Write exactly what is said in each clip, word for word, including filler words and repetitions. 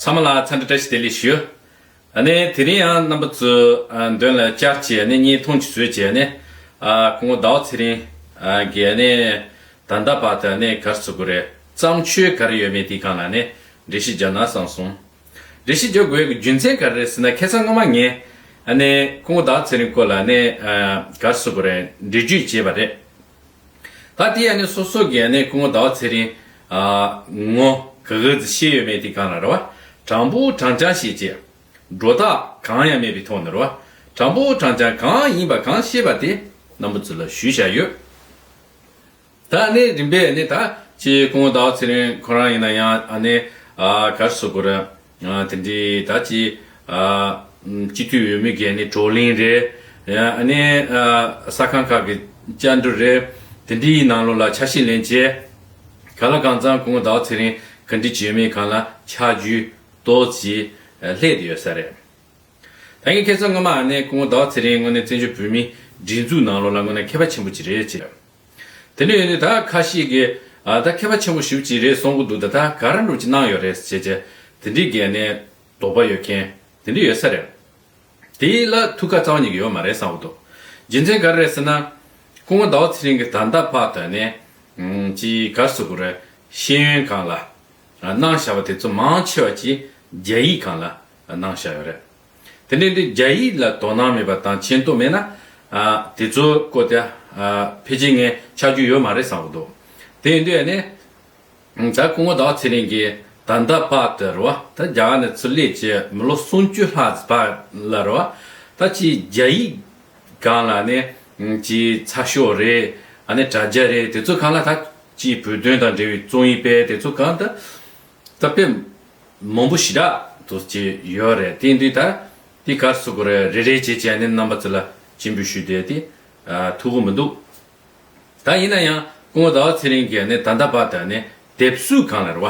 ཚང་མ་ལ་འཚམས་འདྲི་བཀྲ་ཤིས་བདེ་ལེགས་ཞུ། ཨ་ནི་དེ་རིང་ཡང་རྣམ་པ་ཚོའི་ཨ་མདུན་ལ་བཅར་བྱས་ཨ་ནི་བརྙན་ཐུང་ཅིག་བཟོས་བྱས་ཨ་ནི་ཨ་སྐུ་ངོ་ཟླ་བ་ཚེ་རིང་ཨ་གིས་ཨ་ནི་ད་ལྟ་བར་དུ་ཨ་ནི་ག་རེ་ཟེར་དགོས་རེད། བརྩམས་ཆོས་ག་རེ་ཡོད་མེད་དེའི་སྒང་ལ་ཨ་ནི་འགྲེལ་བཤད་རྒྱག་ན་བསམ་སོང་། འགྲེལ་བཤད་རྒྱག་དགོས་ཀྱི་རྒྱུ་མཚན་ག་རེ་རེད་ཟེར་ན། ཁ་སང་སྔོན་མ་ངས་ཨ་ནི་སྐུ་ངོ་ཟླ་བ་ཚེ་རིང་སྐོར་ལ་ཨ་ནི་ཨ་ག་རེ་ཟེར་དགོས་རེད། འགྲེལ་བརྗོད་བྱས་པ་རེད། ད་དེ་ཡང་ནི་སོ་སོ་གིས་ནི་སྐུ་ངོ་ཟླ་བ་ཚེ་རིང་ཨ་ངོ་ག་ག་ཙམ་ཤེས་ཡོད་མེད་དེ་གང་ལ་རེད་བ། དྲང་པོ་དྲང་རྐྱང་ཤེས་ཀྱི། སྒྲོ་བཏགས་གང་ཡང་མེད་པའི་ཐོག་ནས་རེད་བ། དྲང་པོ་དྲང་རྐྱང་གང་ཡིན་པ་གང་ཤེས་པ་དེ་རྣམ་པ་ཚོ་ལ་ཞུས་བཞག་ཡོད། ད་ནི་རིམ་པས་ནི་ད་ཅི་སྐུ་ངོ་ཟླ་བ་ཚེ་རིང་ཁོ་རང་ཡིན་ན་ཡང་ཨ་ནི་ཨ་ག་རེ་ཟེར་དགོས་རེད། ཨ་དེ་འདྲའི་ད་ཅི་ཨ་སྤྱི་འཐུས་འོས་མི་གས་ནི་བགྲོ་གླེང་རེད། ཨ་ནི་ཨ་ས་ཁང་ཁག་གི་བཅར་འདྲི་རེད། དེ་འདྲའི་ནང་ལོགས་ལ་ཆ་ཤས་ལེན་བྱས། ག་ལ་གང་འཚམ་སྐུ་ངོ་ཟླ་བ་ཚེ་རིང་ག་འདྲ་བྱས་མིན་སྒང་ལ་ཆ་རྒྱུས་ཏོག་ཙམ་སླེབས་བསྡད་ཡོད་ས་རེད། ད་ངས་ཁ་སང་སྔོན་མ་ནས་སྐུ་ངོ་ཟླ་བ་ཚེ་རིང་དངོས་གནས་བཙན་བྱོལ་བོད་མིའི་སྒྲིག་འཛུགས་ནང་ལོགས་ལ་དངོས་གནས་མཁས་པ་ཆེན་པོ་ཅིག་རེད་ཅེས། དེ་འདྲ་ཡིན་དུས་ད་ཁ་ཤས་ཀྱིས་ཨ་ད་མཁས་པ་ཆེན་པོ་ཞེ་པོ་ཅིག་རེད་གསུང་གི་འདུག་ད་ད་ག་རེ་འདྲ་ཅིག་གནང་ཡོད་རེད་ཟེར་བྱས་དེ་འདྲའི་གས་ནས་དོགས་པ་ཡོད་མཁན་དེ་འདྲ་ཡོད་ས་རེད། དེ་ལ་ཐུགས་ཁ་རྩ་བ་ཉིད་ཀྱི་ཡོད་མ་རེད་བསམ་གྱི་འདུག་རྒྱུ་མཚན་ག་རེ་རེད་ཟེར་ན། སྐུ་ངོ་ཟླ་བ་ཚེ་རིང་གིས་ད་ལྟ་བར་དུ་ནས་ཅིག་ག་རེ་ཟེར་དགོས་རེད། ཤེས་ཡོན་སྒང་ལ་གནང་བཞག་པ་དེ་ཚོ་མང་ཆེ་བ་ཅིག་རྒྱ་ཡིག་སྒང་ལ་གནང་བཞག་ཡོད་རེད། དེ་འདྲ་འདི་རྒྱ་ཡིག་ལ་དོ་སྣང་མེད་པ་དང་མཁྱེན་རྟོགས་མེད་ན་ཨ་དེ་ཚོ་སྐོར་དེ་ཨ་ཕལ་ཆེར་ངས་ཆ་རྒྱུས་ཡོད་མ་རེད་བསམ་གྱི་འདུག་དེ་ཡིན་དུས་ཨ་ནི། ད་སྐུ་ངོ་ཟླ་བ་ཚེ་རིང་གིས་ད་ལྟ་བར་དུ་རེད་བ། ད་རྒྱ་གར་ནས་ཚུར་སླེབས་བྱས་མི་ལོ་སུམ་ཅུ་ལྷག་ཙམ་བར་ལ་རེད་བ། ད་ཅིག་རྒྱ་ཡིག་སྒང་ལ་ནི་ཅིག་ཚགས་ཤོག་རེད། ཨ་ནི་དྲ་རྒྱ་རེད། དེ་ཚོ་སྒང་ལ་ད་ཅིག་བོད་དོན་དང་འབྲེལ་བའི་རྩོམ་ཡིག་སྤེལ་དེ་ཚོ་སྒང་ད་ད་དཔེ་མང་པོ་ཞེ་དྲག་ཏུ་ཅིག་ཡོད་རེད། དེ་ཡིན་དུས་ད་དེ་ག་རེ་ཟེར་དགོས་རེད། རེ་རེ་བྱས་བྱས་ནི་རྣམ་པ་ཚོ་ལ་སྤྱན་འབུལ་ཞུས་བསྡད་དེ་ཐུགས་ཁུར་མི་འདུག་ད་ཡིན་ན་ཡང་སྐུ་ངོ་ཟླ་བ་ཚེ་རིང་གིས་ནི་ད་ལྟ་བར་དུ་ནི་དེབ་གཟུགས་སྒང་ལ་རེད་བ།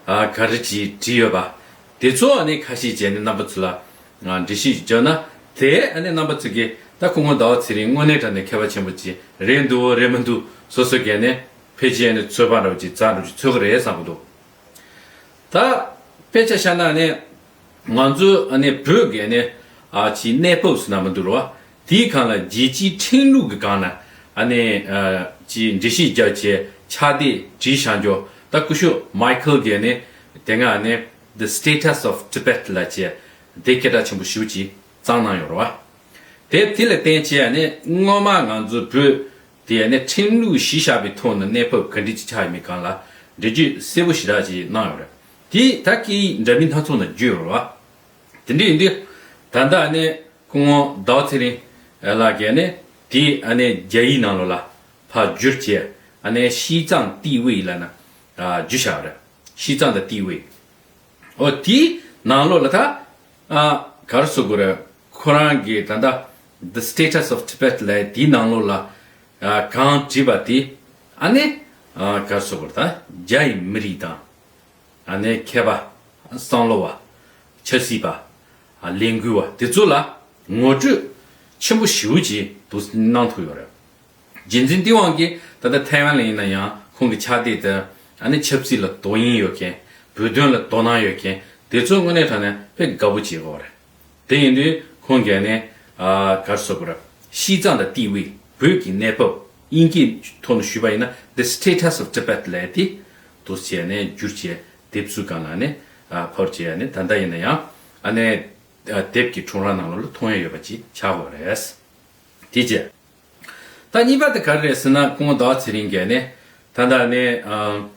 ཨ་ག་རེ་ཅིག་བྲིས་ཡོད་པ། དེ་ཚོ་ནི་ཁ་ཤས་བྱས་ནི་རྣམ་པ་ཚོ་ལ་ཨ་འགྲེལ་བཤད་བརྒྱབ་ན། དེ་ནི་རྣམ་པ་ཚོ་གིས་ད་སྐུ་ངོ་ཟླ་བ་ཚེ་རིང་དངོས་གནས་དྲང་གནས་མཁས་པ་ཆེན་པོ་ཅིག་རེད་འདུག་རེད་མི་འདུག་སོ་སོ་གིས་ནི་ཕལ་ཆེར་ནི་ཚོད་དཔག་འདྲ་བོ་ཅིག་རྩ་འདྲ་བོ་ཅིག་འཚོལ་གི་རེད་བསམ་གི་འདུག་ད་དཔེ་ཆ་བཞག་ན་ནི་ང་ཚོ་ཨ་ནི་བོད་ཀྱི་ནི་ཨ་ཅིག་གནས་བབ་ཟེར་ན་མི་འདུག་རོ། དེའི་སྒང་ལ་རྒྱལ་སྤྱིའི་ཁྲིམས་ལུགས་ཀྱི་སྒང་ན་ཨ་ནི་ཨ་ཅིག་འགྲེལ་བཤད་རྒྱབ་བྱས་ཕྱག་དེབ་བྲིས་བཞག་འཇོག་ད་སྐུ་ཞབས་Michael གིས་ནི་དེ་སྔ་ནི་The Status of Tibet ལབ་བྱས་དེབ་སྐད་གྲགས་ཆེན་པོ་ཞེ་པོ་ཅིག་བརྩམས་གནང་ཡོད་རེད་བ། དེབ་དེ་ལ་བརྟེན་བྱས་ནི་སྔོན་མ་ང་ཚོ་བོད་དེ་ནི་ཁྲིམས་ལུགས་གཞི་བཞག་པའི་ཐོག་ནས་གནས་བབ་ག་འདྲ་ཅིག་ཆགས་ཡོད་མེད་སྒང་ལ་འགྲེལ་བརྗོད་གསལ་པོ་ཞེ་དྲག་ཅིག་གནང་ཡོད་རེད། དེ་ད་སྐད་ཡིག་འདྲ་མིན་སྣ་ཚོགས་ནང་བསྒྱུར་ཡོད་རེད་བ། དེ་འདྲ་ཡིན་དུས་ད་ལྟ་ནི་སྐུ་ངོ་ཟླ་བ་ཚེ་རིང་ལགས་ཀྱིས་ནི་དེ་ཨ་ནི་རྒྱ་ཡིག་ནང་ལོགས་ལ་ཕར་བསྒྱུར་བྱས་ཨ་ནི་西藏地位ལབ་ན་ཨ་བསྒྱུར་བཞག་རེད། 西藏的地位། འོ་དེའི་ནང་ལོགས་ལ་ད་ཨ་ག་རེ་ཟེར་དགོས་རེད། ཁོ་རང་གིས་ད་ལྟ་The Status of Tibet ལབ་དེའི་ནང་ལོགས་ལ་ཨ་གང་བྲིས་པ་དེ་ཨ་ནི་ཨ་ག་རེ་ཟེར་དགོས་རེད། ད་རྒྱ་ཡི་མི་རིགས་དང་ཨ་ནི་མཁས་པ་བསམ་བློ་བ་ཆབ་སྲིད་པ་ཨ་ལས་འགུལ་བ་དེ་ཚོ་ལ་ངོ་སྤྲོད་ཆེན་པོ་ཞེ་པོ་ཅིག་འདུག་གནང་ཐུབ་ཡོད་རེད། རྒྱུ་མཚན་དེའི་དབང་གིས་ད་ལྟ་ཐའེ་ཝན་ལ་ཡིན་ན་ཡང་ཁོང་གི་ཕྱག་དེབ་དེ་ཨ་ནི་ཆབ་སྲིད་ལ་དོ་དབྱིངས་ཡོད་མཁན། བོད་དོན་ལ་དོ་སྣང་ཡོད་མཁན་དེ་ཚོ་དངོས་གནས་དྲང་གནས་དཔེ་དགའ་པོ་བྱེད་ཀྱི་ཡོད་རེད། དེ་ཡིན་དུས་ཁོང་གིས་ནི་ཨ་ག་རེ་ཟེར་དགོས་རེད། 西藏的地位བོད་ཀྱི་གནས་བབ་དབྱིན་སྐད་ཐོག་ནས་ཞུས་པ་ཡིན་ན་The Status of Tibet ལབ་དེ་འདུག་བྱས་ནས་བསྒྱུར་བྱས་དེབ་གཟུགས་སྒང་ལ་ནི་ཨ་ཕབ་བྱས་ནི་ད་ལྟ་ཡིན་ན་ཡང་ཨ་ནི་ཨ་དེབ་ཀྱི་ཁྲོམ་ར་ནང་ལོགས་ལ་མཐོང་ཡ་ཡོད་པ་ཅིག་ཆགས་ཡོད་རེད། དེ་བྱས། ད་གཉིས་པ་དེ་ག་རེ་རེད་ཟེར་ན་སྐུ་ངོ་ཟླ་བ་ཚེ་རིང་གིས་ནི་ད་ལྟ་ནི་ཨ་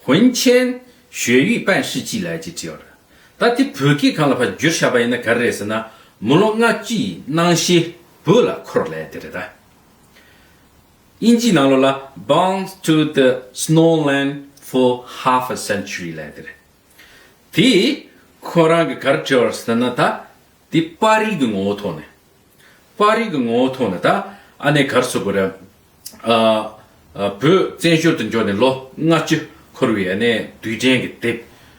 魂牵血域办事记ལབ་ཅིག་བྲིས་ཡོད་རེད། ད་དེ་བོད་སྐད་སྒང་ལ་ཕར་བསྒྱུར་བཞག་པ་ཡིན་ན་ག་རེ་རེད་ཟེར་ན། མི་ལོ་ལྔ་བཅུའི་སྣང་ཤས་བོད་ལ་འཁོར་ལབ་དེ་རེད་ད། དབྱིན་ཇིའི་ནང་ལོགས་ལ་Bound to the Snowland for Half a Century ལབ་དེ་རེད། དེས་ཁོ་རང་གིས་ག་རེ་བྲིས་པ་རེད་ཟེར་ན་ད། དེ་པར་རིས་ཀྱི་ངོ་བོ་ཐོག་ནས། པར་རིས་ཀྱི་ངོ་བོ་ཐོག་ནས་ད་ཨ་ནི་ག་རེ་ཟེར་དགོས་རེད། ཨ་ཨ་བོད་བཙན་བྱོལ་དུ་འབྱོར་ནས་ལོ་ལྔ་བཅུ་འཁོར་བའི་ཨ་ནི་དུས་དྲན་གྱི་དེབ་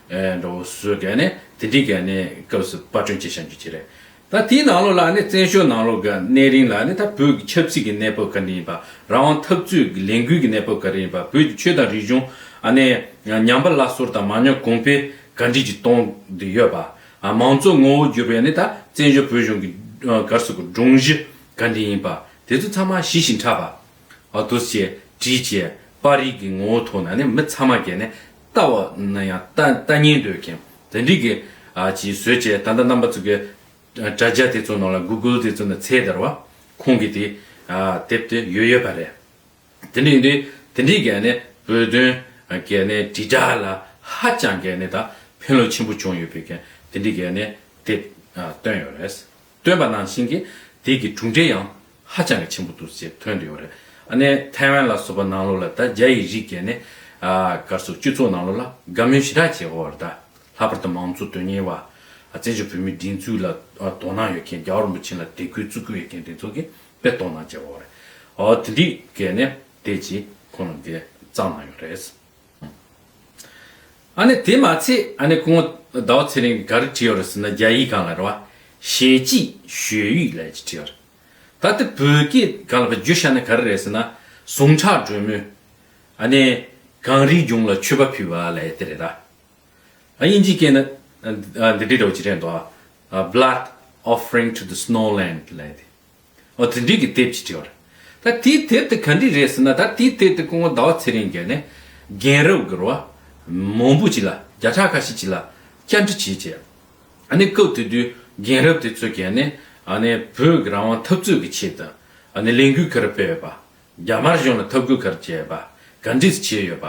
ཨ་འདྲ་བོ་བཟོས་ཀྱི་ཨ་ནི་དེ་འདྲའི་གི་ཨ་ནི་སྐབས་སུ་པར་སྐྲུན་བྱས་བཞག་རྒྱུ་ཅིག་རེད། ད་དེའི་ནང་ལོགས་ལ་ཨ་ནི་བཙན་བྱོལ་ནང་ལོགས་ཀྱི་གནས་རིང་ལ་ཨ་ནི་ད་བོད་ཀྱི་ཆབ་སྲིད་ཀྱི་གནས་བབ་ག་འདྲ་ཡིན་པ། རང་དབང་འཐབ་རྩོད་ཀྱི་ལས་འགུལ་གྱི་གནས་བབ་ག་རེ་ཡིན་པ། བོད་ཀྱི་ཆོས་དང་རིག་གཞུང་ཨ་ནི་ཉམས་པ་སླར་གསོ་དང་མ་ཉམས་གོང་འཕེལ་ ག་འདྲ་ཅིག་གཏོང་བསྡད་ཡོད་པ། ཨ་མང་གཙོ་ངོ་བོ་བསྒྱུར་བའི་ནི་ད་བཙན་བྱོལ་བོད་གཞུང་གི་ཨ་ག་རེ་ཟེར་དགོས། སྒྲོམ་གཞི་ག་འདྲ་ཡིན་པ་དེ་ཚོ་ཚང་མ་ཞིབ་ཞིབ་ཕྲ་བ། ཨ་འདུག་སེ་བྲིས་བྱས་པར་རིས་ཀྱི་ངོ་བོ་ཐོག་ནས་ནི་མི་ཚང་མ་གིས་ནི་ལྟ་བ་ན་ཡང་ལྟ་ལྟ་སྙིང་འདོད་མཁན་དེ་འདྲའི་གི་ཨ་ཅིག་བཟོས་བྱས། ད་ལྟ་རྣམ་པ་ཚོ་གི་དྲ་རྒྱ་དེ་ཚོ་ནང་ལ། གུ་གུལ་དེ་ཚོ་ནང་འཚོལ་བསྡད་པ། ཁོང་གི་དེ་ཨ་དེབ་དེ་ཡོད་ཡོད་པ་རེད། དེ་འདྲ་ཡིན་དུས་དེ་འདྲའི་གི་ནི་བོད་དོན་གི་ནི་དྲིལ་བསྒྲགས་ལ་ཧ་ཅང་གི་ནི་ད་ཕན་ལོག་ཆེན་པོ་བྱུང་ཡོད་པའི་གི་དེ་འདྲའི་གི་ནི་དེབ་ཨ་བཏོན་ཡོད་རེད། བཏོན་པ་ནང་བཞིན་གྱི་དེ་གི་གྲུབ་འབྲས་ཡང་ཧ་ཅང་གི་ཆེན་པོ་འདུག་ཅེས་ཐོན་བསྡད་ཡོད་རེད། ཨ་ནི་ཐའེ་ཝན་ལ་སོགས་པ་ནང་ལོགས་ལ་ད་རྒྱ་ཡི་རིགས་ཀྱི་ནི་ཨ་ག་རེ་ཟེར། སྤྱི་ཚོགས་ནང་ལོགས་ལ་དགའ་མོས་ཞེ་དྲག་བྱེད་ཀྱི་ཡོད་རེད། ད་ལྷག་པར་དུ་མང་གཙོ་དོན་གཉེར་བ། ཨ་བཙན་བྱོལ་བོད་མིའི་སྒྲིག་འཛུགས་ལ་ཨ་དོ་སྣང་ཡོད་མཁན། རྒྱལ་བ་རིན་པོ་ཆེ་ལ་དད་གུས་བརྩི་བཀུར་ཡོད་མཁན་དེ་ཚོ་གིས་དཔེ་དོ་སྣང་བྱེད་ཀྱི་ཡོད་རེད། ཨོ་དེ་འདྲའི་གི་ནི་དེབ་ཅིག་ཁོང་རང་གིས་བརྩམས་གནང་ཡོད་རེད། ཨ་ནི་དེ་མ་ཚད་ཨ་ནི་སྐུ་ངོ་ཟླ་བ་ཚེ་རིང་གིས་ག་རེ་བྲིས་ཡོད་རེད་ཟེར་ན། རྒྱ་ཡིག་སྒང་ལ་རེད་བ། 血迹血域 ལབ་ཅིག་བྲིས་ཡོད་རེད། ད་དེ་བོད་སྐད་སྒང་ལ་བསྒྱུར་བཞག་ན་ག་རེ་རེད་ཟེར་ན། 'ཟུངས་ཁྲག་སྒྲོན་མོ། ཨ་ནི་གངས་རིའི་ལྗོངས་ལ་མཆོད་པ་ཕུལ་བ་ལབ་ཡ་དེ་རེད་ད། ཨ་དབྱིན་ཇིའི་སྐད་ནི་ཨ་འདི་འདྲའི་འདྲ་བོ་ཅིག་རེད་འདུག། ཨ་Blood Offering to the Snow Land ལབ་ཡ་དེ། ཨོ་དེ་འདྲའི་གི་དེབ་ཅིག་བྲིས་ཡོད་རེད། ད་དེའི་དེབ་དེ་ག་འདྲ་རེད་ཟེར་ན། ད་དེའི་དེབ་དེ་སྐུ་ངོ་ཟླ་བ་ཚེ་རིང་གིས་ནི་རྒན་རབས་ཀྱི་རེད་བ། མང་པོ་ཅིག་ལ། བརྒྱ་ཕྲག་ཁ་ཤས་ཅིག་ལ་བཅར་འདྲི་བྱས་བྱས། ཨ་ནི་སྐབས་དེ་དུས་རྒན་རབས་དེ་ཚོ་གིས་ནི་ཨ་ནི་བོད་ཀྱི་རང་དབང་འཐབ་རྩོད་ཀྱི་ཆེད་དུ་ཨ་ནི་ལས་འགུལ་ག་རེ་སྤེལ་ཡོད་པ། རྒྱ་དམར་གཞུང་ལ་འཐབ་རྒོལ་ག་རེ་བྱས་ཡོད་པ། ག་འདྲས་བྱས་ཡོད་པ།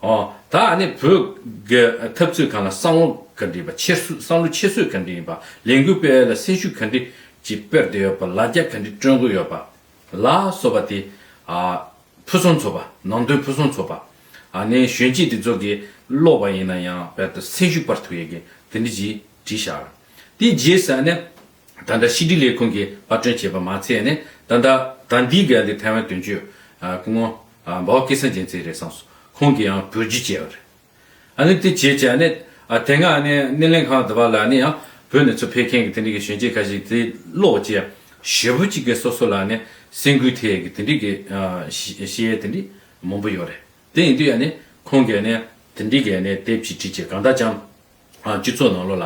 ཨོ་ད་ཨ་ནི་བོད་ཀྱི་འཐབ་རྩོད་སྒང་ལ་བསམ་བློ་ག་འདྲ་ཡིན་པ། ཁྱེར་སོ། བསམ་བློ་ཁྱེར་སོ་ག་འདྲ་ཡིན་པ། ལས་འགུལ་སྤེལ་ཡ་ལ་སེམས་ཤུགས་ག་འདྲ་ཅིག་སྤེལ་བསྡད་ཡོད་པ། ལ་རྒྱ་ག་འདྲ་སྐྲུན་གྱི་ཡོད་པ་ལ་སོགས་པ་དེ། ཨ་ཕུན་སུམ་ཚོགས་པ། ནང་དོན་ཕུན་སུམ་ཚོགས་པ། ཨ་ནི་གཞོན་སྐྱེས་དེ་ཚོ་གིས་ཀློག་པ་ཡིན་ན་ཡང་དཔེ་ད་སེམས་ཤུགས་སྤར་ཐུབ་ཡས་ཀྱི་དེ་འདྲ་ཅིག་བྲིས་བཞག། དེའི་རྗེས་སུ་ཨ་ནི་ད་ལྟ་ཕྱི་དྲིལ་ལས་ཁུངས་ཀྱིས་པར་སྐྲུན་བྱས་པ་མ་ཚད་ནས། ད་ལྟ་ད་ལྟའི་གི་ཨ་ནི་ཐའེ་ཝན་དོན་གཅོད་ཨ་སྐུ་ངོ་ཨ་འབའ་བ་སྐལ་བཟང་རྒྱལ་མཚན་རེད་བསམ་སོང་། ཁོང་གིས་ཡང་བོད་བསྒྱུར་བྱས་པ་རེད། ཨ་ནི་དེ་བྱས་བྱས་ཨ་ནི་ཨ་དེ་སྔ་ཨ་ནི་སྣེ་ལེན་ཁང་དུ་བ་ལ་ཨ་ནི་ཡང་བོད་ནས་ཚུར་ཕེབས་མཁན་གྱི་དེ་འདྲ་གི་གཞོན་སྐྱེས་ཁ་ཤས་དེ་ཀློག་བྱས། ཞེ་པོ་ཅིག་གིས་སོ་སོ་ལ་ཨ་ནི་སེམས་འགུལ་ཐེབས་ཀྱི་དེ་འདྲ་གི་ཨ་བཤད་ཡས་དེ་འདྲ་མང་པོ་ཡོད་རེད། དེ་ཡིན་དུས་ཨ་ནི་ཁོང་གིས་ཨ་ནི་དེ་འདྲ་གི་ཨ་ནི་དེབ་ཅིག་བྲིས་བྱས། གང་ལྟར་ཀྱང་ཨ་སྤྱི་ཚོགས་ནང་ལོགས་ལ་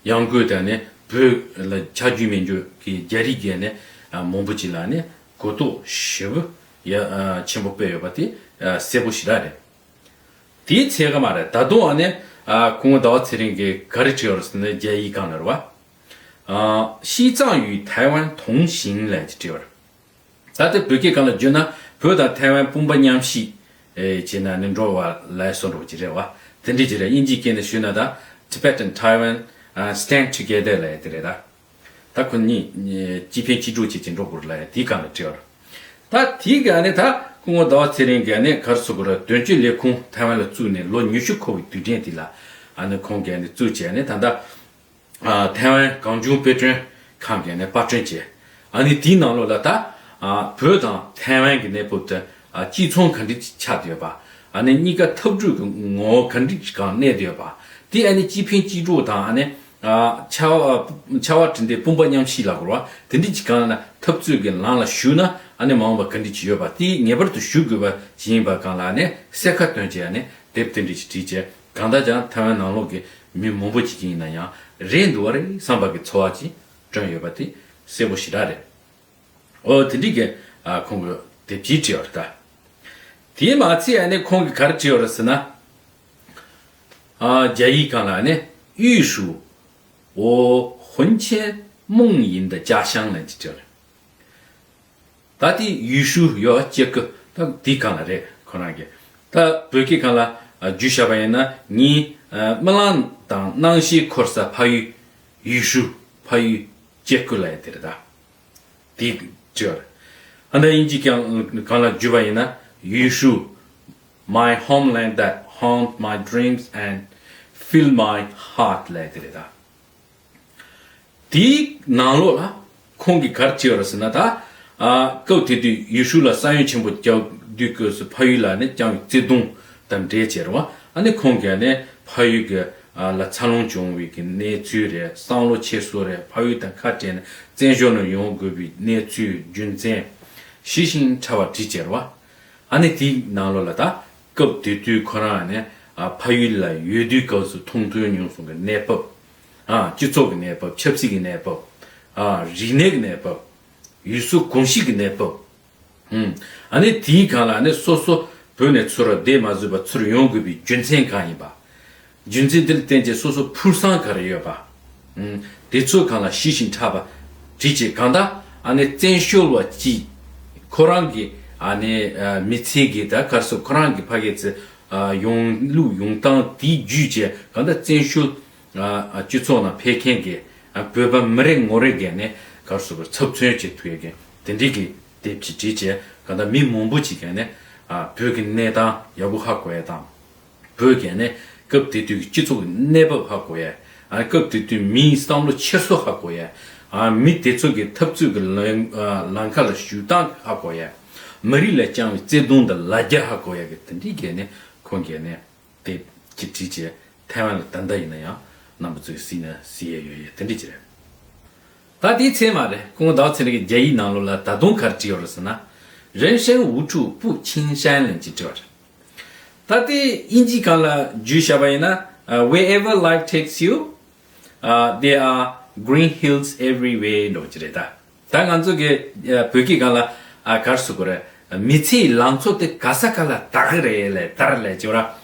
ཡང་སྒོས་དེ་ནི་བོད་ལ་ཆ་རྒྱུས་མེད་རྒྱུ་གི་རྒྱ་རིགས་ཀྱི་ནི་ཨ་མང་པོ་ཅིག་ལ་ནི་གོ་རྟོགས་ཞེ་པོ་ཡ་ཨ་ཆེན་པོ་སྤེལ་ཡོད་པ་དེ་ཨ་གསལ་པོ་ཞེ་དྲག་རེད། དེའི་ཚད་ཀ་མ་རེད། ད་དུང་ཨ་ནི་ཨ་སྐུ་ངོ་ཟླ་བ་ཚེ་རིང་གིས་ག་རེ་བྲིས་ཡོད་རེད་ཟེར་ན། རྒྱ་ཡིག་སྒང་ལ་རེད་བ། ཨ་西藏与台湾同行 ལབ་ཅིག་བྲིས་ཡོད་རེད། ད་ལྟ་བོད་སྐད་སྒང་ལ་བསྒྱུར་ན། བོད་དང་ཐའེ་ཝན་དཔུང་པ་མཉམ་གཤིབ་ཨེ་བྱས་ན་ནི་འགྲོ་བ་ལ་སོགས་འགྲོ་གི་རེད་བ། དེ་འདྲ་ཅིག་རེད། དབྱིན་ཇིའི་སྐད་ནས་ཞུས་ན་ད། Tibet and Taiwan uh, stand together ལབ་ཡ་དེ་རེད་ད། ད་ཁོ་གཉིས་གཅིག་ཕན་གཅིག་གྲོགས་བྱེད་ཅིག་འགྲོ་དགོས་རེད་ལབ་ཡ་དེའི་སྒང་ལ་བྲིས་པ་རེད། ད་དེའི་སྒང་ནས་ད་སྐུ་ངོ་ཟླ་བ་ཚེ་རིང་གིས་ནི་ག་རེ་ཟེར་དགོས་རེད། དོན་གཅོད་ལས་ཁུངས་ཐའེ་ཝན་ལ་བཙུགས་ནས་ལོ་ཉི་ཤུ་འཁོར་བའི་དུས་དྲན་དེ་ལ་ཨ་ནི་ཁོང་གིས་ནི་བཙུགས་བྱས་ནས་ད་ལྟ། ཨ་ཐའེ་ཝན་གངས་ལྗོངས་དཔེ་སྐྲུན་ཁང་གིས་ནི་པར་སྐྲུན་བྱས། ཨ་ནི་དེའི་ནང་ལོགས་ལ་ད་ཨ་བོད་དང་ཐའེ་ཝན་གྱི་གནས་བབ་དེ་ཨ་གཅིག་མཚུངས་ག་འདྲ་ཅིག་ཆགས་བསྡད་ཡོད་པ། ཨ་ནི་གཉིས་ཀ་འཐབ་རྩོད་ཀྱི་ངོ་བོ་ག་འདྲ་ཅིག་སྒང་གནས་བསྡད་ཡོད་པ། དེ་ཨ་ནི་གཅིག་ཕན་གཅིག་གྲོགས་དང་། ཨ་ནི་ཨ་ཆར་པ་ཆར་པ་དྲི་འདོད་དཔུང་པ་མཉམ་གཤིབ་ལབ་དགོས་རེད་བ། དེ་འདྲ་ཅིག་སྒང་ལ་འཐབ་རྩོད་ཀྱི་ལམ་ལ་ཞུགས་ན་ཨ་ནི་མ་འོངས་པ་ག་འདྲ་ཅིག་ཡོད་པ། དེ་ངེས་པར་དུ་ཞུ་དགོས་པ་ཅིག་ཡིན་པ་སྒང་ལ་ཨ་ནི་གསལ་ཁ་བཏོན་བྱས། ཨ་ནི་དེབ་དེ་འདྲ་ཅིག་བྲིས་བྱས། གང་ལྟར་ཀྱང་ཐའེ་ཝན་ནང་ལོགས་ཀྱི་མི་མང་པོ་ཅིག་ཡིན་ན་ཡང་རེད་འདུག་བ་རེད་བསམ་པ་གི་ཚོར་བ་ཅིག་བསྐྲུན་ཡོད་པ་དེ་གསལ་པོ་ཞེ་དྲག་རེད། ཨོ་དེ་འདྲ་གི་ཨ་ཁོང་གིས་དེབ་ཅིག་བྲིས་ཡོད་རེད་ད། དེ་མ་ཚད་ཨ་ནི་ཁོང་གིས་ག་རེ་བྲིས་ཡོད་རེད་ཟེར་ན། ཨ་རྒྱ་ཡིག་སྒང་ལ་ཨ་ནི་玉树 我魂牵梦萦的家乡 ལབ་ཅིག་བྲིས་ཡོད་རེད། ད་དེ་玉树 ཡོད་ཅེ་ཀུ་ད་དེའི་སྒང་ལ་རེད། ཁོ་རང་གིས་ད་བོད་སྐད་སྒང་ལ་ཨ་བསྒྱུར་བཞག་པ་ཡིན་ན། 你呃 རྨི་ལམ་དང་སྣང་ཤས་འཁོར་ས་ཕ་ཡུལ་玉树། 玉树 ཕ་ཡུལ་ཅེ་ཀུ་ལབ་ཡ་དེ་རེད་ད། དེ་བྲིས་པ་རེད། ཨ་ནི་དབྱིན་ཇི་སྒང་ལ་བསྒྱུར་བ་ཡིན་ན། 玉树 my homeland that haunt my dreams and fill my heart ལབ་ཡ་དེ་རེད་ད། དེའི་ནང་ལོགས་ལ་ཁོང་གིས་ག་རེ་བྲིས་པ་རེད་ཟེར་ན། ད་ཨ་སྐབས་དེ་དུས་玉树 ལ་ས་ཡོམ་ཆེན་པོ་བརྒྱབ་དུས་སྐབས་སུ་ཕ་ཡུལ་ལ་ནི་བཅངས་པའི་བརྩེ་དུང་དང་འབྲེལ་བྱས་རེད་བ། ཨ་ནི་ཁོང་གིས་ནི་ཕ་ཡུལ་གྱི་ཨ་ལ་འཚར་ལོངས་བྱུང་བའི་གི་གནས་ཚུལ་རེད། བསམ་བློ་འཁྱེར་སོ་རེད། ཕ་ཡུལ་དང་ཁ་བྲལ་ནས་བཙན་བྱོལ་ནང་ཡོང་དགོས་པའི་གནས་ཚུལ་རྒྱུ་མཚན་ཞིབ་ཞིང་ཕྲ་བ་བྲིས་བྱས་རེད་བ། ཨ་ནི་དེའི་ནང་ལོགས་ལ་ད་སྐབས་དེ་དུས་ཁོ་རང་ནི་ ཨ་ཕ་ཡུལ་ལ་ཡོད་དུས་སྐབས་སུ་མཐོང་ཐོས་མྱོང་གསུམ་གྱི་གནས་བབ། ཨ་སྤྱི་ཚོགས་ཀྱི་གནས་བབ། ཆབ་སྲིད་ཀྱི་གནས་བབ། ཨ་རིག་གནས་ཀྱི་གནས་བབ། ཡུལ་སྲོལ་གོམས་གཤིས་ཀྱི་གནས་བབ། ཨ་ནི་དེའི་སྒང་ལ་ནི་སོ་སོ་བོད་ནས་ཚུར་བསྡད་མ་བཟོད་པ་ཚུར་ཡོང་དགོས་པའི་རྒྱུ་མཚན་གང་ཡིན་པ། རྒྱུ་མཚན་དེ་ལ་བརྟེན་བྱས་སོ་སོ་ཕུགས་བསམ་ག་རེ་ཡོད་པ། དེ་ཚོའི་སྒང་ལ་ཞིབ་ཅིང་ཕྲ་བ་བྲིས་བྱས། གང་ལྟར་ཨ་ནི་བཙན་བྱོལ་བ་གཅིག་ཁོ་རང་གི་ཨ་ནི་མི་ཚེ་གི་ད་ག་རེ་ཟེར། ཁོ་རང་གི་ཕ་གི་ཚེ་ཡོང་ལུགས་ཡོང་སྟངས་དེ་བརྒྱུད་བྱས། གང་ལྟར་བཙན་བྱོལ་སྤྱི་ཚོགས་ནང་ཕེབས་མཁན་གྱི་བོད་པ་མི་རེ་ངོ་རེ་གི་ནས་ག་རེ་ཟེར། ཚབ་མཚོན་བྱེད་ཐུབ་ཡ་གི་དེ་འདྲའི་གི་དེབ་ཅིག་བྲིས་བྱས། གང་ལྟར་མི་མང་པོ་ཅིག་གི་ནས་བོད་ཀྱི་གནས་སྟངས་ཡག་པོ་ཧ་གོ་ཡ་དང་། བོད་ཀྱི་ནས་སྐབས་དེ་དུས་ཀྱི་སྤྱི་ཚོགས་ཀྱི་གནས་བབ་ཧ་གོ་ཡ། ཨ་སྐབས་དེ་དུས་མིའི་བསམ་བློ་འཁྱེར་སོ་ཧ་གོ་ཡ། ཨ་མི་དེ་ཚོ་གི་འཐབ་རྩོད་ཀྱི་ལམ་ཨ་ལམ་ཁ་ལ་ཞུགས་སྟངས་ཧ་གོ་ཡ། མི་རིགས་ལ་བཅངས་པའི་བརྩེ་དུང་དང་ལ་རྒྱ་ཧ་གོ་ཡ་གི་དེ་འདྲའི་གི་ནས་ཁོང་གི་ནས་དེབ་ཅིག་བྲིས་བྱས། ཐའེ་ཝན་ལ་ད་ལྟ་ཡིན་ན་ཡང་རྣམ་པ་ཚོས་གཟིགས་ན་གཟིགས་ཡས་ཡོད་ཡས་དེ་འདྲ་ཅིག་རེད། ད་དེའི་ཚེ་མ་རེད། སྐུ་ངོ་ཟླ་བ་ཚེ་རིང་གི་རྒྱ་ཡིག་ནང་ལོགས་ལ་ད་དུང་ག་རེ་བྲིས་ཡོད་རེད་ཟེར་ན། 人生无处不青山 ལན་ཅིག་བྲིས་པ་རེད། ད་དེ་དབྱིན་ཇིའི་སྒང་ལ་བརྗོད་བྱ་བ་ཡིན་ན། Wherever life takes you, uh, there are green hills everywhere འདྲ་བོ་ཅིག་རེད་ད། ད་ང་ཚོ་གི་ཨ་བོད་སྐད་སྒང་ལ་ཨ་ག་རེ་ཟེར་དགོས་རེད། མི་ཚེའི་ལང་ཚོ་དེ་ག་ས་ག་ལ་དར་གི་རེད་ལས་དར་ལས་ཅེས་ར་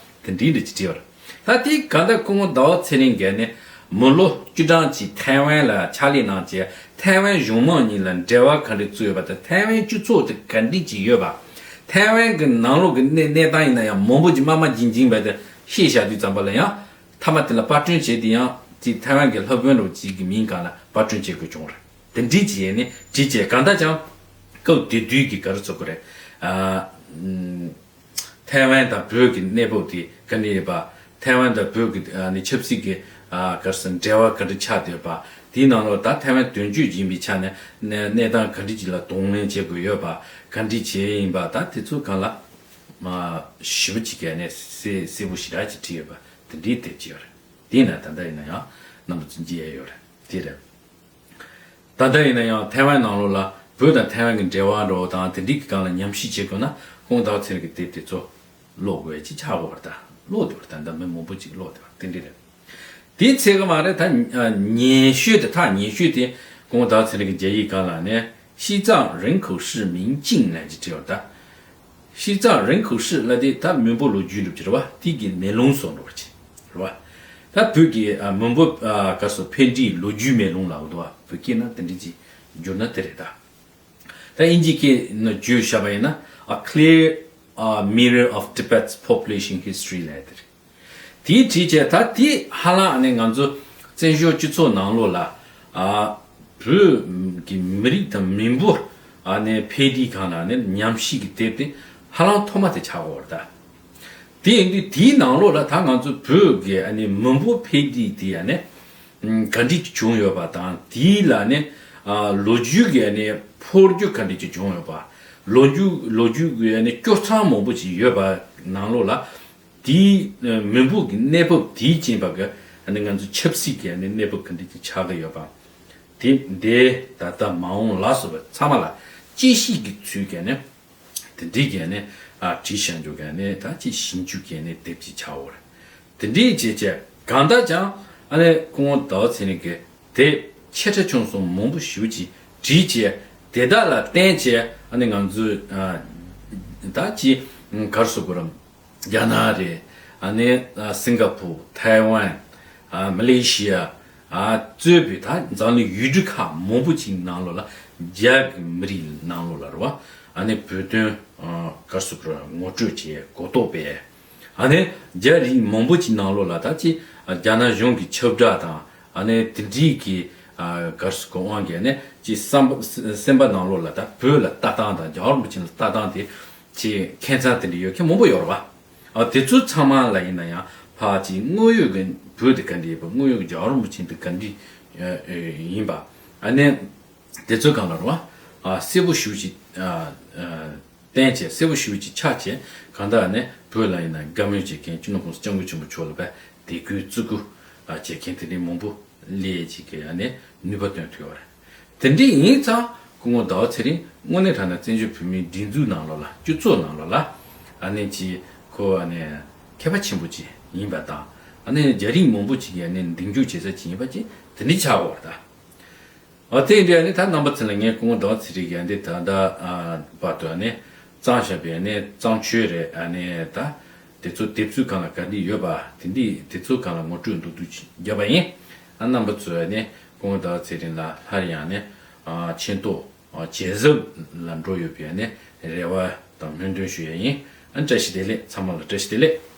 དེ་འདྲའི་འདྲ་ཅིག་བྲིས་པ་རེད། ད་དེ་གང་ལྟར་སྐུ་ངོ་ཟླ་བ་ཚེ་རིང་གིས་ནི་མི་ལོ་བཅུ་གྲངས་ཅིག་ཐའེ་ཝན་ལ་ཕྱག་ལས་གནང་བྱས། ཐའེ་ཝན་གཞུང་མང་གཉིས་ལ་འབྲེལ་བ་ག་འདྲ་བཙུགས་ཡོད་པ་དང་། ཐའེ་ཝན་སྤྱི་ཚོགས་དེ་ག་འདྲ་ཅིག་ཡོད་པ། ཐའེ་ཝན་གྱི་ནང་ལོགས་ཀྱི་གནས་གནས་སྟངས་ཡིན་ན་ཡང་མང་པོ་ཅིག་དམའ་དམའ་འཇིང་འཇིང་བས་དེ་ཤེས་བཞག་དུས་ཙམ་པ་ལ་ཡང་། མཐའ་མ་དེ་ལ་པར་སྐྲུན་བྱས་ཏེ་ཡང་ཅིག་ཐའེ་ཝན་གྱི་ལྷ་དཔོན་འདྲ་བོ་ཅིག་གི་མིང་སྒང་ལ་པར་སྐྲུན་བྱེད་དགོས་བྱུང་བ་རེད། དེ་འདྲའི་ཅིག་ཡས་ནི་བྲིས་བྱས། གང་ལྟར་ཀྱང་སྐབས་དེ་དུས་ཀྱི་ག་རེ་ཟེར་དགོས་རེད། ཨ་ཨམ་ཐའེ་ཝན་དང་བོད་ཀྱི་གནས་བབ་དེ་ག་འདྲ་ཡོད་པ། ཐའེ་ཝན་དང་བོད་ཀྱི་ཨ་ནི་ཆབ་སྲིད་ཀྱི་ཨ་ག་རེ་ཟེར། འབྲེལ་བ་ག་འདྲ་ཆགས་བསྡད་པ། དེའི་ནང་ལོགས་ད་ཐའེ་ཝན་དོན་གཅོད་ཡིན་པའི་ཆ་ནས་གནས་གནས་སྟངས་ག་འདྲ་ཅིག་ལ་གདོང་ལེན་བྱེད་དགོས་ཡོད་པ། ག་འདྲ་བྱས་ཡིན་པ། ད་དེ་ཚོ་སྒང་ལ་མ་ཞིབ་པོ་ཅིག་གི་ནས་གསལ་གསལ་པོ་ཞེ་དྲག་ཅིག་བྲིས་ཡོད་པ། དེ་འདྲའི་དེབ་ཅིག་ཡོད་རེད། དེས་ན་ད་ལྟ་ཡིན་ན་ཡང་རྣམ་པ་ཚོ་མཇལ་ཡས་ཡོད་རེད། དེ་རེད། ད་ལྟ་ཡིན་ན་ཡང་ཐའེ་ཝན་ནང་ལོགས་ལ་བོད་དང་ཐའེ་ཝན་གྱི་འབྲེལ་བ་འདྲ་བོ་དང་དེ་འདྲའི་གི་སྒང་ལ་ཉམས་ཞིབ་བྱེད་དགོས་ན། ཁོང་ཟླ་བ་ཚེ་རིང་གི་དེབ་དེ་ཚོ་ཀློག་དགོས་ཅིག་ཆགས་ཡོད་རེད་ད། ཀློག་བསྡད་པ་རེད་ད། ད་མི་མང་པོ་ཅིག་ཀློག་བསྡད་པ་དེ་འདྲ་རེད། དེའི་ཚེ་ག་མ་རེད་ད། ཉན་ཤོས་དེ་ཐག་ཉན་ཤོས་དེ་ཁོང་ཟླ་བ་ཚེ་རིང་གི་རྒྱ་ཡིག་སྒང་ལ་ནས་西藏人口实名录 ལབ་ཅིག་བྲིས་ཡོད་རེད་ད། 西藏人口实名 ལབ་དེ་ད་མི་འབོར་ལོ་རྒྱུས་འདྲ་བོ་ཅིག་རེད་བ། དེ་གི་མེ་ལོང་བཟོ་འདྲ་བོ་ཅིག་རེད་བ། ད་བོད་ཀྱི་ཨ་མི་འབོར་ཨ་ག་རེ་ཟེར། ཕན་བདེའི་ལོ་རྒྱུས་མེ་ལོང་ལབ་འདུག་བ། བོད་སྐད་ནང་དེ་འདྲ་ཅིག་བསྒྱུར་ན་དེ་རེད་ད། ད་དབྱིན་ཇིའི་སྐད་ནང་བསྒྱུར་བཞག་པ་ཡིན་ན། A clear, uh, mirror of Tibet's population history ལབ་དེ་རེད། དེའི་བྲིས་བྱས། ད་དེ་ཧ་ལམ་ཨ་ནི་ང་ཚོ་བཙན་བྱོལ་སྤྱི་ཚོགས་ནང་ལོགས་ལ་ཨ་བོད་ཀྱི་མི་རིགས་དང་མི་འབོར་ཨ་ནི་འཕེལ་རྒྱས་སྒང་ལ་ཨ་ནི་ཉམས་ཞིབ་ཀྱི་དེབ་དེ་ཧ་ལམ་ཐོག་མ་དེ་ཆགས་ཡོད་རེད་ད། དེ་ཡིན་དུས་དེའི་ནང་ལོགས་ལ་ད་ང་ཚོ་བོད་ཀྱི་ཨ་ནི་མི་འབོར་འཕེལ་རྒྱས་དེ་ཨ་ནི་ག་འདྲ་ཅིག་བྱུང་ཡོད་པ་དང་། དེའི་ལ་ནི་ཨ་ལོ་རྒྱུས་ཀྱི་ཨ་ནི་འཕོ་འགྱུར་ག་འདྲ་ཅིག་བྱུང་ཡོད་པ། ལོ་རྒྱུས་ལོ་རྒྱུས་ཀྱི་ཨ་ནི་སྐྱོར་མཚམས་མང་པོ་ཅིག་ཡོད་པ་ནང་ལོགས་ལ། དེའི་མི་འབོར་གྱི་གནས་བབ། དེའི་རྐྱེན་པས་ཨ་ནི་ང་ཚོ་ཆབ་སྲིད་ཀྱི་ཨ་ནི་གནས་བབ་ག་འདྲ་ཅིག་ཆགས་ཀྱི་ཡོད་པ། དེ་འདས་ད་ལྟ་མ་འོངས་ལ་སོགས་པ་ཚང་མ་ལ་དཔྱད་ཞིབ་ཀྱི་ཚུལ་གྱིས་ནི་དེ་འདྲའི་གི་ནི་ཨ་བྲིས་བཞག་རྒྱུ་གི་ནི་ད་ཅིག་ཞིབ་འཇུག་གི་ནི་དེབ་ཅིག་ཆགས་ཡོད་རེད། དེ་འདྲའི་བྱས་བྱས་གང་ལྟར་ཀྱང་ཨ་ནི་སྐུ་ངོ་ཟླ་བ་ཚེ་རིང་གི་དེབ་ཆེ་ཕྲ་ཆུང་གསུམ་མང་པོ་ཞེ་པོ་ཅིག་བྲིས་བྱས། དེ་དག་ལ་བརྟེན་བྱས་ཨ་ནི་ང་ཚོས་ཨ་ད་ཅིག་ག་རེ་ཟེར་དགོས་རམ། རྒྱ་ནག་རེད། ཨ་ནི་ཨ་སིང་ག་པུར། ཐའེ་ཝན། ཨ་མ་ལེ་ཤི་ཡ། ཨ་གཙོས་པའི་ད་འཛམ་གླིང་ཡུལ་གྲུ་ཁག་མང་པོ་ཅིག་ནང་ལོགས་ལ། རྒྱ་གི་མི་རིགས་ནང་ལོགས་ལ་རེད་བ། ཨ་ནི་བོད་དོན་ཨ་ག་རེ་ཟེར་དགོས་རམ། ངོ་སྤྲོད་བྱས། གོ་རྟོགས་སྤེལ། ཨ་ནི་རྒྱ་རིགས་མང་པོ་ཅིག་ནང་ལོགས་ལ་ད་ཅིག་ཨ་རྒྱ་ནག་གཞུང་གི་ཁྱབ་བསྒྲགས་དང་། ཨ་ནི་དེ་འདྲའི་གི་ཨ་ག་རེ་ཟེར་དགོས། དབང་གིས་ནི་ཅིག་བསམ་པ་སེམས་པ་ནང་ལོགས་ལ་ད་བོད་ལ་ལྟ་སྟངས་དང་རྒྱལ་བ་རིན་པོ་ཆེ་ལ་ལྟ་སྟངས་དེ་ཅིག་ཁྱད་མཚར་དེ་འདྲ་ཡོད་མཁན་མང་པོ་ཡོད་རེད་བ། ཨ་དེ་ཚོ་ཚང་མ་ལ་ཡིན་ན་ཡང་ཕར་ཅིག་དངོས་ཡོད་ཀྱི་བོད་དེ་ག་འདྲ་ཡིན་པ། དངོས་ཡོད་ཀྱི་རྒྱལ་བ་རིན་པོ་ཆེ་དེ་ག་འདྲ་ཡིན་པ། ཨ་ནི་དེ་ཚོའི་སྒང་ལ་རེད་བ། ཨ་གསལ་པོ་ཞེ་པོ་ཅིག་ཨ་ཨ་བསྟན་བྱས། གསལ་པོ་ཞེ་པོ་ཅིག་ཆགས་བྱས། གང་ལྟར་ནི་བོད་ལ་ཡིན་ན་དགའ་མོས་བྱེད་མཁན། སྤྱི་ནོར་༸གོང་ས་༸སྐྱབས་མགོན་ཆེན་པོ་མཆོག་ལ་དཔེ་དད་གུས་བརྩི་བཀུར་ཨ་བྱེད་མཁན་དེ་འདྲའི་མང་པོ་སླེབས་བྱེད་ཀྱི་ཨ་ནི་ནུས་པ་བཏོན་ཐུབ་ཡོད་རེད། དེ་འདྲ་ཡིན་ཙང་སྐུ་ངོ་ཟླ་བ་ཚེ་རིང་དངོས་གནས་དྲང་གནས་བཙན་བྱོལ་བོད་མིའི་སྒྲིག་འཛུགས་ནང་ལོགས་ལ། སྤྱི་ཚོགས་ནང་ལོགས་ལ་ཨ་ནི་ཅིག་ཁོ་ཨ་ནི་མཁས་པ་ཆེན་པོ་ཅིག་ ཡིན་པ་དང་། ཨ་ནི་རྒྱ་རིགས་མང་པོ་ཅིག་ཡ་ནི་འདེམས་སྐྱོང་བྱེད་ས་ཅིག་ཡིན་པ་ཅིག་དེ་འདྲ་ཆགས་ཡོད་རེད་ད། ཨ་དེ་འདྲ་ནི་ད་རྣམ་པ་ཚོ་ལ་ངས་སྐུ་ངོ་ཟླ་བ་ཚེ་རིང་གིས་འདི་ད་ལྟ་ཨ་བར་དུ་ཨ་ནི་གཙང་བཞག་པའི་ཨ་ནི་གཙང་ཆོས་རེད། ཨ་ནི་ད་དེ་ཚོ་དེབ་གཟུགས་སྒང་ལ་ག་འདི་ཡོད་པ་དེ་འདི་དེ་ཚོ་སྒང་ལ་ངོ་སྤྲོད་མདོར་བསྡུས་ཅིག་བརྒྱབ་པ་ཡིན། ཨ་རྣམ་པ་ཚོས་ཨ་ནི་སྐུ་ངོ་ཟླ་བ་ཚེ་རིང་ལ་སླར་ཡང་ནི་ཨ་མཆན་ཐོ་ཨ་ཇེ་གཟབ་ལ་འགྲོ་ཡོད་པའི་ཨ་ནི་རེ་བ་དང་སྨོན་འདུན་ཞུ་ཡ་ཡིན། ཨ་བཀྲ་ཤིས་བདེ་ལེགས། ཚང་མ་ལ་བཀྲ་ཤིས་བདེ་ལེགས།